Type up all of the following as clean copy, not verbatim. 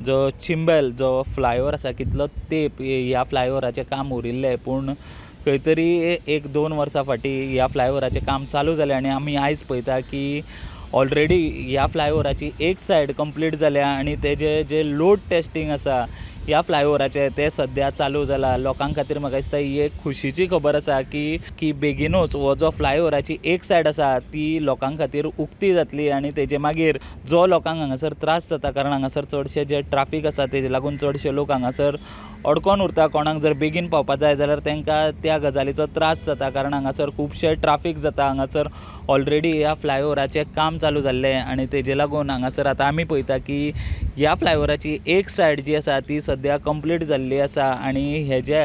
जो चिंबल जो फ्लायओवर आसा, कितलो तेंप ह्या फ्लायओवराचें काम उरिल्लें, पूण खंय तरी एक दोन वर्सां फाटीं ह्या फ्लायओवराचें काम चालू जालें आनी आमी आयज पळयता की ऑलरेडी ह्या फ्लायओवराची एक सायड कंप्लीट जाल्या आनी तेजें जें लोड टेस्टींग आसा ह्या फ्लायओवराचें तें सद्या चालू जालां. लोकां खातीर म्हाका दिसता ही एक खुशीची खबर आसा की बेगिनूच हो जो फ्लायओवराची एक सायड आसा ती लोकां खातीर उक्ती जातली आनी तेजे मागीर जो लोकांक हांगासर त्रास जाता, कारण हांगासर चडशे जे ट्राफीक आसा तेजे लागून चडशे लोक हांगासर अडकोन उरता. कोणाक जर बेगीन पावपा जाय जाल्यार तांकां त्या गजालीचो त्रास जाता, कारण हांगासर खुबशे ट्राफीक जाता. हांगासर ऑलरेडी ह्या फ्लायओवराचें काम चालू जाल्लें आनी तेजे लागून हांगासर आतां आमी पळयता की ह्या फ्लायओवराची एक सायड जी आसा ती सद्या कंप्लीट जाल्ली आसा आनी हेजे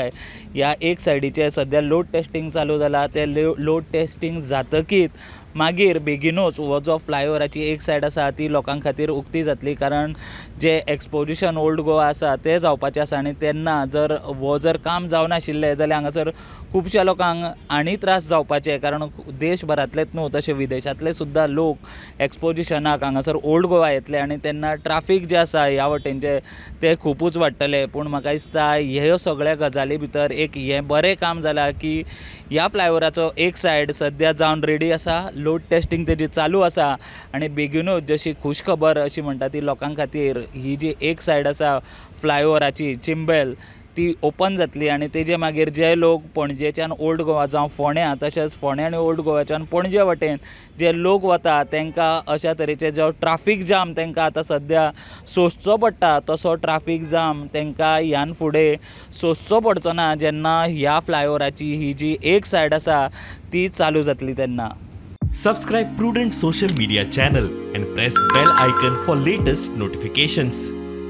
ह्या एक सायडीचें सद्या लोड टेस्टींग चालू जालां. तें लोड टेस्टींग जातकीच मागीर बेगिनूच हो जो फ्लायओवराची एक सायड आसा ती लोकां खातीर उक्ती जातली, कारण जें एक्सपोजिशन ओल्ड गोवा आसा तें जावपाचें आसा आनी तेन्ना जर हो जर काम जावनाशिल्लें जाल्यार हांगासर खुबश्या लोकांक आनी त्रास जावपाचे, कारण देशभरांतलेच न्हू तशें विदेशांतले सुद्दां लोक एक्सपोजिशनाक हांगासर ओल्ड गोवा येतले आनी तेन्ना ट्राफीक जें आसा ह्या वटेनचें तें खुबूच वाडटलें. पूण म्हाका दिसता ह्यो सगळ्या गजाली भितर एक हें बरें काम जालां की ह्या फ्लायओवराचो एक सायड सद्या जावन रेडी आसा, लोड टेस्टींग तेजी चालू आसा आनी बेगिनूच जशी खूश खबर अशी म्हणटा ती लोकां खातीर ही जी एक सायड आसा फ्लायओवराची चिंबल ती ओपन जातली आनी तेजे मागीर जे लोक पणजेच्यान ओल्ड गोवा जावं फोंड्यां, तशेंच फोंड्या आनी ओल्ड गोवाच्यान पणजे वटेन जे लोक वता तांकां अशा तरेचे जो ट्राफीक जाम तांकां आतां सद्या सोंसचो पडटा तसो ट्राफीक जाम तांकां ह्यान फुडें सोंसचो पडचो ना जेन्ना ह्या फ्लायओवराची ही जी एक सायड आसा ती चालू जातली तेन्ना. Subscribe Prudent Social Media channel and press bell icon for latest notifications.